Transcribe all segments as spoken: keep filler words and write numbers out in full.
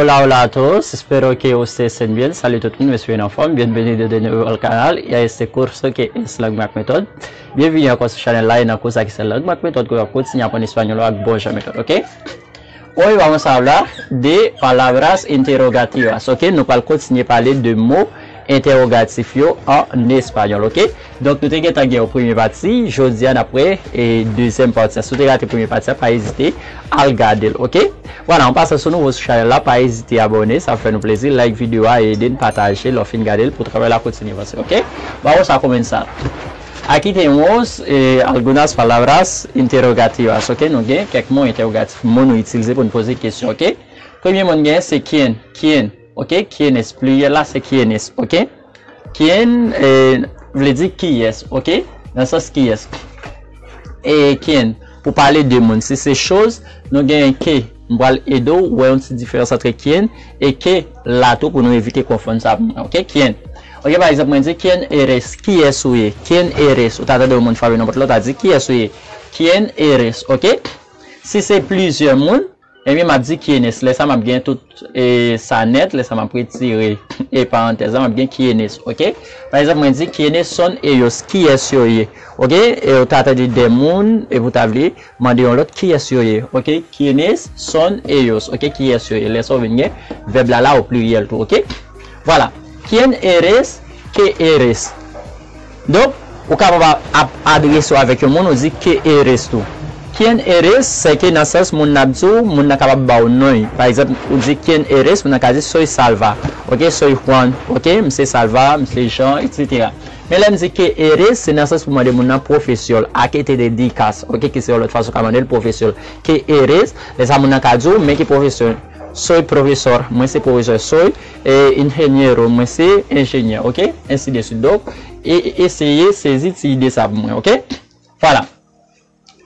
Hola, hola a todos, espero que ustedes estén bien. Salut tout moun, espero nou anfòm. Bienvenido de nuevo al canal y a este curso que es Lang Mak Metòd. Byenvini ankò sou chanèl la e nan kou sa ki se Lang Mak Metòd ke w ap kontinye aprann espanyòl ak bon jan metòd, oke? Hoy vamos a hablar de palabras interrogativas, oke? Nou pral kontinye pale de mo entèwogatif yo an espanyòl, oke? Donk, nou te gentan gen yon premye pati, jodi a n ap wè e dezyèm pati a. Si w te rate premye pati a, pa ezite al gade l, oke? Vwala, an pasan, si w nouvo sou chanèl la, pa ezite abòne, sa ap fè nou plezi, like videyo a e ede n pataje lè w fin gade l pou travay la kontinye vanse, oke? Vamos a comenzar. Aquí tenemos eh, algunas palabras interrogativas, oke? Nou gen kèk mo entèwogatif, mo nou itilize pou n poze kesyon, oke? Premye mo n gen se quién, quién, oke? Quién es, pliryèl la se quién es, oke? Quién eh, vle di kiyès, oke? Nan sans kiyès. E quién, pou pale de moun, si se chose, nou gen que. M pral ede w wè yon ti diferans antre quién e que la tou pou nou evite konfonn sa pou mwen, oke? Quién. Oke, pa egzanp, mwen di, quién eres, kiyès ou ye? Quién eres, ou ta tande yon moun frape nenpòt lè, ou ta di, kiyès ou ye? Quién eres, oke? Si se plizyè moun, ebyen, m ap di quiénes. Lè sa, m ap gen tout e, sa nèt. Lè sa, m ap retire e parantèz la, m ap gen quiénes, oke? Pa egzanp, mwen di, quiénes son ellos, kiyès yo ye, oke? E ou ta tande de moun, e pou ta vle mande yon lòt kiyès yo ye, oke? Quiénes son ellos, oke? Kiyès yo ye? Lè sa, ou vin gen vèb la la o pliryèl tou, oke? Vwala. ¿Quién eres? ¿Qué eres? Donk, ou kapab ap adrese w avèk yon moun, ou di, ¿qué eres tú? ¿Quién eres? Se ke nan sans moun nan ap di w, moun nan kapab ba w non. Pa egzanp, ou di, ¿Quién eres? Moun nan ka di, Soy Salva. Oke, soy Juan. Oke, m se Salva, m se Jean, etsetera. Men lè m di, ¿Qué eres? Se nan sans pou mande moun nan pwofesyon l, ¿a qué te dedicas? Oke, ki se yon lòt fason w ka mande l pwofesyon l. ¿Qué eres? Lè sa moun nan ka di w, men ki pwofesyon. Soy profesor, mwen se pwofesè. Soy eh, ingeniero, mwen se enjenyè, oke? Ensi de suite. Donk, e, e, eseye sezi ti ide sa pou mwen, oke? Vwala.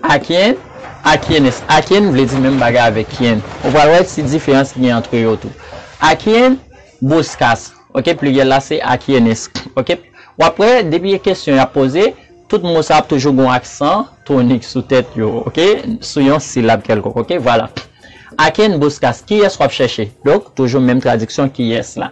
¿A quién? ¿A quiénes? ¿A quién vle di menm bagay avèk quién. Ou pral wè ti diferans ki gen antre yo tou. ¿A quién buscas? Oke, pliryèl la se ¿a quiénes? Oke? W ap wè, depi e kesyon y ap poze, tout mo sa ap toujou gen yon aksan tonik sou tèt yo, oke? Sou yon silab kèlkonk, oke? Vwala. ¿A quién buscas? Kiyès w ap chèche? Donk, toujou menm tradiksyon kiyès la.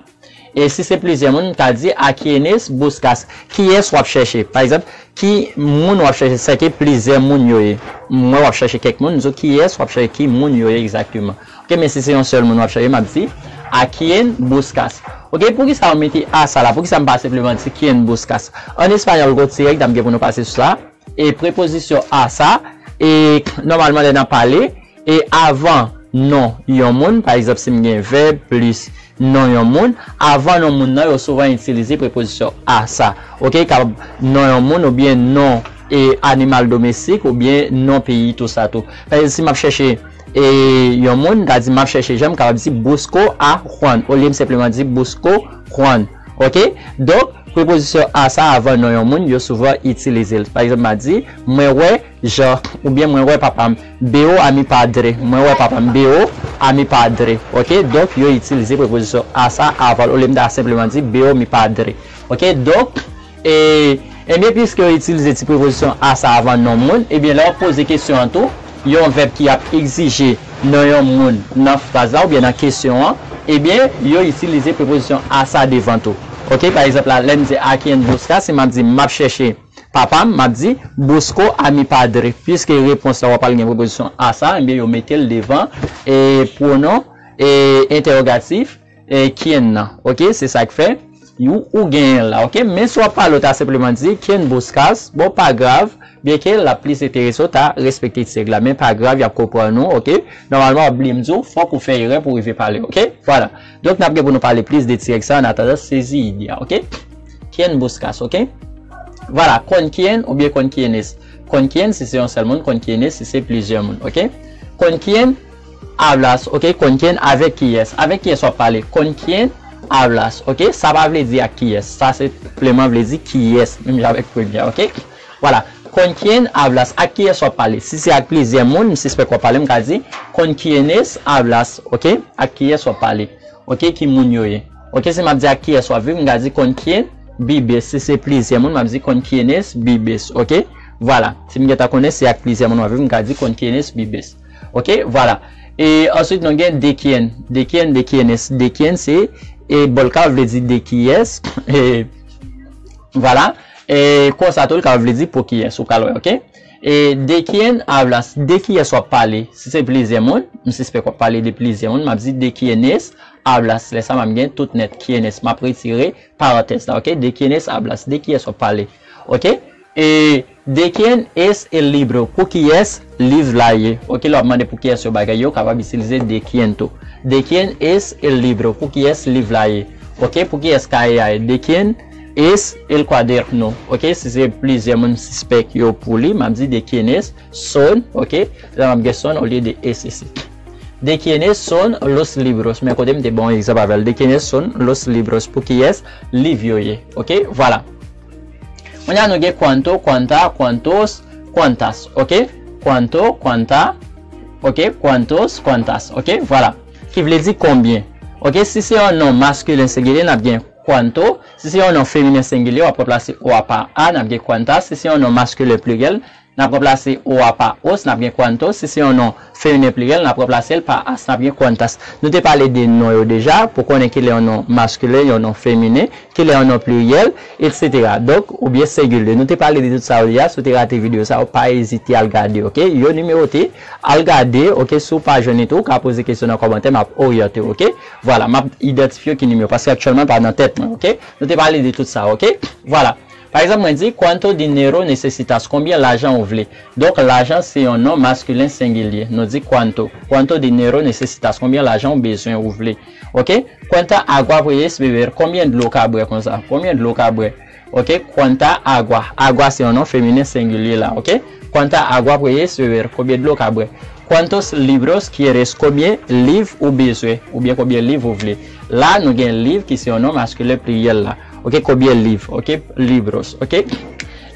E si se plizyè moun, m ka di, ¿A quiénes buscas? Kiyès w ap chèche? Pa egzanp, ki moun w ap chèche? Se ke plizyè moun yo ye. Mwen w ap chèche kèk moun, m di w kiyès w ap chèche, ki moun yo ye egzakteman. Oke, men si se yon sèl moun w ap chèche, m ap di, ¿A quién buscas? Oke, poukisa w mete a sa la? Poukisa m pa senpleman di quién buscas? An espanyòl, gen yon ti règ, n ap gen pou nou pase sou sa. E prepozisyon a sa, e nòmalman lè n ap pale, e avan non yon moun, pa egzanp, si m gen vèb plis non yon moun, avan non moun nan, yo souvan itilize prepozisyon a sa. Oke, ka non yon moun, oubyen non e animal domestik, oubyen non peyi, tou sa tou. Pa egzanp, si m ap chèche e yon moun, m ka di, m ap chèche Jan, m kapab di, Busco a Juan, olye m senpleman di, Busco Juan. Oke? Donk, prepozisyon a sa avan non yon moun, yo souvan itilize l. Pa egzanp, m a di, Mwen wè Jan, oubyen mwen wè papa m. Veo a mi padre. Mwen wè papa m. Veo a mi padre. Oke? Donk, yo itilize prepozisyon a sa avan l. Olye m ta senpleman di, Veo mi padre. Oke? Donk, e, ebyen, piske yo itilize ti prepozisyon a sa avan non moun, ebyen, lè w ap poze kesyon an tou, yon vèb ki ap egzije non yon moun nan fraz la oubyen nan kesyon an, ebyen, yo itilize prepozisyon a sa devan tou. Oke? Pa egzanp la, lè m di, ¿A quién buscas? Si m ap di, M ap chèche papa m, m ap di, Busco a mi padre. Piske repons la, w ap pral gen prepozisyon a sa, ebyen, yo mete l devan e pwonon e entèwogatif e quién nan. Oke? Se sa k fè ou, ou genyen l la. Oke? Men si w ap pale, w ta senpleman di, ¿Quién buscas? Bon, pa grav, byenke l ap plis enterese w ta respekte ti règ la. Men pa grav, y ap konprann ou, oke? Nòmalman, w ap bliye m di w, fòk ou fè erè pou w rive pale, oke? Vwala. Donk, n ap gen pou nou pale plis de ti règ sa, an atandan, sezi ide a, oke? ¿Quién buscas, oke? Vwala, ¿con quién oubyen con quiénes? ¿Con quién si se yon sèl moun, con quiénes si se plizyè moun, oke? ¿Con quién hablas, oke? ¿Con quién, avèk kiyès? Avèk kiyès w ap pale? ¿Con quién hablas, oke? Sa pa vle di ak kiyès. Sa senpleman vle di kiyès, menm jan avèk premye a, oke? Vwala. ¿Con quién hablas? Ak kiyès w ap pale? Si se ak plizyè moun, m sispèk w ap pale, m ka di, ¿Con quiénes hablas, oke? Ak kiyès w ap pale? Oke, ki moun yo ye? Oke, si m ap di ak kiyès w ap viv, m ka di, ¿Con quién vives? Si se plizyè moun, m ap di, ¿Con quiénes vives? Oke? Vwala. Si m gentan konnen se ak plizyè moun w ap viv, m ka di, ¿Con quiénes vives? Oke? Vwala. E answit, nou gen de quién. De quién, de quiénes. De quién se, e, bon, l ka vle di de kiyès. E, vwala. E konsa tou, l ka vle di pou kiyès, ou ka wè, oke? E de quién hablas, de kiyès w ap pale? Si se plizyè moun, m sispèk w ap pale de plizyè moun, m ap di de quiénes hablas. Lè sa, m ap gen tout nèt quiénes. M ap retire parantèz la, oke? De quiénes hablas, de kiyès w ap pale? Oke? E de quién es el libro? Pou kiyès liv la ye? Oke, lè w ap mande pou kiyès yon bagay, yo kapab itilize de quién tou. De quién es el libro? Pou kiyès liv la ye? Oke, pou kiyès kaye a ye? De quién es el cuaderno? Oke, si se plizyè moun sispèk yo pou li, m ap di de quiénes son, oke? La m ap gen son olye de es isi. De quiénes son los libros? Men kote m te ba yon egzanp avè l. De quiénes son los libros? Pou kiyès liv yo ye? Oke, vwala. Kounye a nou gen cuánto, cuánta, cuántos, cuántas, oke? Cuánto, cuánta, oke? Cuántos, cuántas, oke? Vwala. Ki vle di konbyen. Oke, si se yon non maskilen sengilye, n ap gen cuánto. Si se yon non feminen sengilye, w ap ranplase o a pa a, n ap gen cuántas. Si se yon non maskilen pliryèl, n ap ranplase o a pa os, n ap gen cuántos. Si se yon non feminen pliryèl, n ap ranplase l pa as, n ap gen cuántas. Nou te pale de non yo deja, pou konnen kilè yon non maskilen, yon non feminen, kilè yon non pliryèl, etsetera. Donk, oubyen sengilye. Nou te pale de tout sa yo deja, si w te rate videyo sa yo, pa ezite al gade, oke? Yo nimewote, al gade, oke? Si w pa jwenn li tou, ou ka poze kesyon nan kòmantè, m ap oryante w, oke? Vwala, m ap idantifye ki nimewo, paske aktyèlman l pa nan tèt mwen, oke? Nou te pale de tout sa, oke? Vwala. Pa egzanp, mwen di, cuánto dinero necesitas? Konbyen lajan ou vle? Donk, lajan se yon non maskilen sengilye. Nou di cuánto. Cuánto dinero necesitas? Konbyen lajan ou bezwen, ou vle? Oke? Cuánta agua puedes beber? Konbyen dlo w ka bwè konsa? Konbyen dlo w ka bwè? Oke? Cuánta agua. Agua se yon non feminen sengilye la, oke? Cuánta agua puedes beber? Konbyen dlo w ka bwè? Cuántos libros quieres? Konbyen liv ou bezwen? Oubyen konbyen liv ou vle? La, nou gen liv ki se yon non maskilen pliryèl la. Oke, konbyen liv? Oke, libros, oke?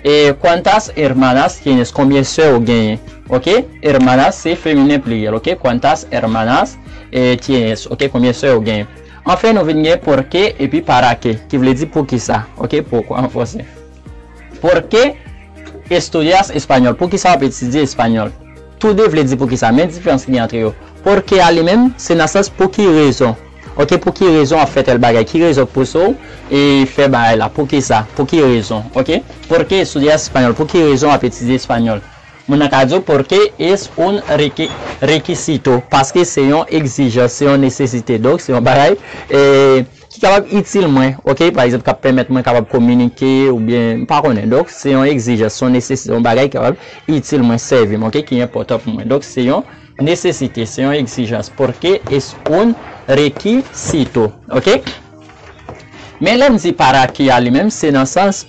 E cuántas hermanas tienes? Konbyen sè ou genyen? Oke, hermanas se feminen pliryèl, oke? Cuántas hermanas, e, tienes? Oke, konbyen sè ou genyen? Anfen, nou vin gen por qué epi para qué, ki vle di poukisa, oke, pourquoi an fransè. Por qué estudias español? Poukisa w ap etidye espanyòl? Tou de vle di poukisa, men diferans ki gen antre yo. Por qué a li menm, se nan sans pou ki rezon. Oke, pou ki rezon w ap fè tèl bagay? Ki rezon k pouse w e fè bagay la? Poukisa? Pou ki rezon? Oke? Por qué estudias español? Pou ki rezon w ap etidye espanyòl? Moun nan ka di w, por qué es un requi-, requisito, paske se yon egzijans, se yon nesesite. Donk, se yon bagay, e, ki kapab itil mwen, oke? Pa egzanp, k ap pèmèt mwen kapab kominike oubyen, m pa konnen. Donk, se yon egzijans, se yon nesesite, yon bagay ki kapab itil mwen, sèvi m, oke? Ki enpòtan pou mwen. Donk, se yon nesesite, se yon egzijans. Por qué es un requisito, oke? Men lè m di para qué a li menm, se nan sans,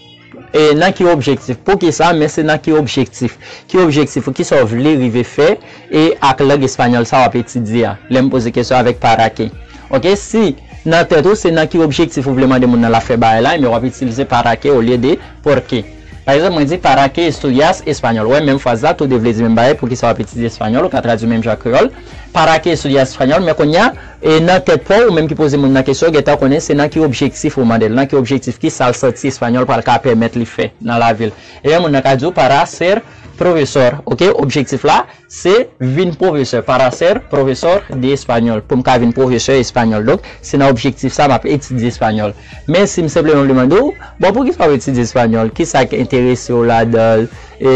e, nan ki objektif. Poukisa? Men se nan ki objektif. Ki objektif ou, kisa w vle rive fè, e ak lang espanyòl sa w ap etidye a? Lè m poze kesyon avèk para qué. Oke, si nan tèt ou, se nan ki objektif ou vle mande moun nan la fè bagay la, ebyen w ap itilize para qué olye de por qué. Pa egzanp, mwen di, para qué estudias español? Wè, menm fraz la, tou de vle di menm bagay, poukisa w ap etidye espanyòl, ou ka tradui menm jan ak kreyòl. Para qué estudias español? Men kounye a, e nan tèt pa w, ou menm ki poze moun nan kesyon, ou gentan konnen se nan ki objektif ou mande l, nan ki objektif, kisa l santi espanyòl pral ka pèmèt li fè nan lavi l. Ebyen, moun nan ka di w, para ser profesor, oke? Objektif la, se vin pwofesè, para ser profesor de español, pou m ka vin pwofesè espanyòl. Donk, se nan objektif sa m ap etidye espanyòl. Men si m senpleman vle mande w, bon, poukisa w ap etidye espanyòl? Kisa k enterese w ladan l? E,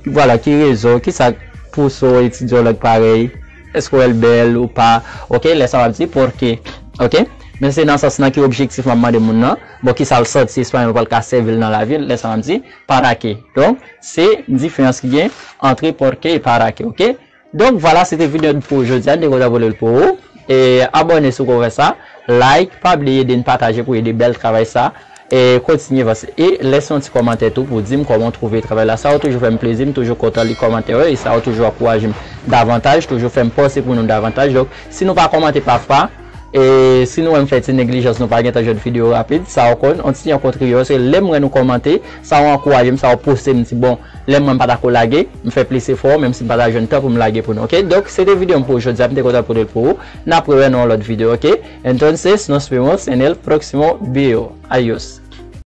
vwala, ki rezon? Kisa k pouse w etidye yon lang parèy? Èske w wè l bèl ou pa? Oke, lè sa m ap di, por qué? Oke? Men se nan sans nan ki objektif m ap mande moun nan. Bon, kisa l santi espanyòl pral ka sèvi l nan lavi l? Lè sa m ap di, para qué? Donk, se diferans ki gen antre por qué e para qué, oke? Donk, vwala, se te videyo pou jodi a, m te kontan pote l pou ou. E abòne si w poko fè sa, like, pa bliye ede n pataje pou ede bèl travay sa, e kontinye vanse. E lèse yon ti kòmantè tou pou di m kòman w twouve travay la. Sa yo toujou fè m plezi, m toujou kontan li kòmantè yo, e sa yo toujou ankouraje m davantaj, toujou fè m panse pou nou davantaj. Donk, si nou pa kòmante pafwa, e si nou wè m fè ti neglijans, nou pa gentan jwenn videyo rapid, sa yo konn, yon ti jan kontriye, se lè m wè nou kòmante, sa yo ankouraje m, sa yo pouse m di, bon, lè m wè m pa ta ko lage, m fè plis efò, menm si m pa ta jwenn tan pou m lage pou nou, oke? Donk, se te videyo m pou jodi a, m te kontan pote l pou ou. N ap rewè nan yon lòt videyo, oke? Entonces, nos vemos en el próximo video. Adios.